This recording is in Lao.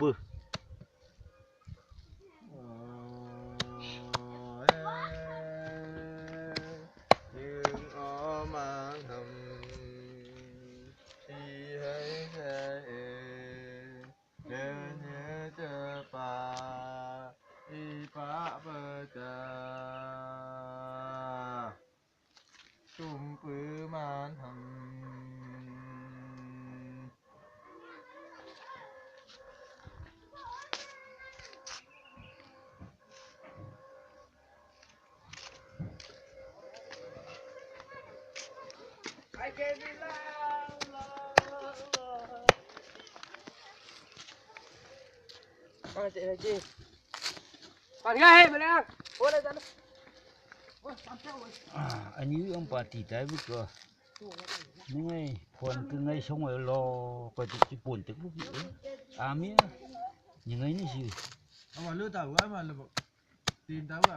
ປຶ້ ເອີ ຈຶ່ງເອົາມາທຳທີ່ໃຫ້ແທ້ເອ ເດີນເຍເຈີປາ ອີປະເປີຈາ ຊຸມປືມານຫຳ. ອາ ອັນນີ້ອຳປາຕີຕາຍເບິດກໍ ນີ້ໄງ ພອນຄືໄງ ສົ່ງໄວ້ລໍ ກໍຊິ ຊິປົນຈັກລູກ ອາ ເມຍ ຍັງໄງນີ້ຊິ ເອົາມາເລີຕາວ່າມາລະ ຕີນຕາວ່າ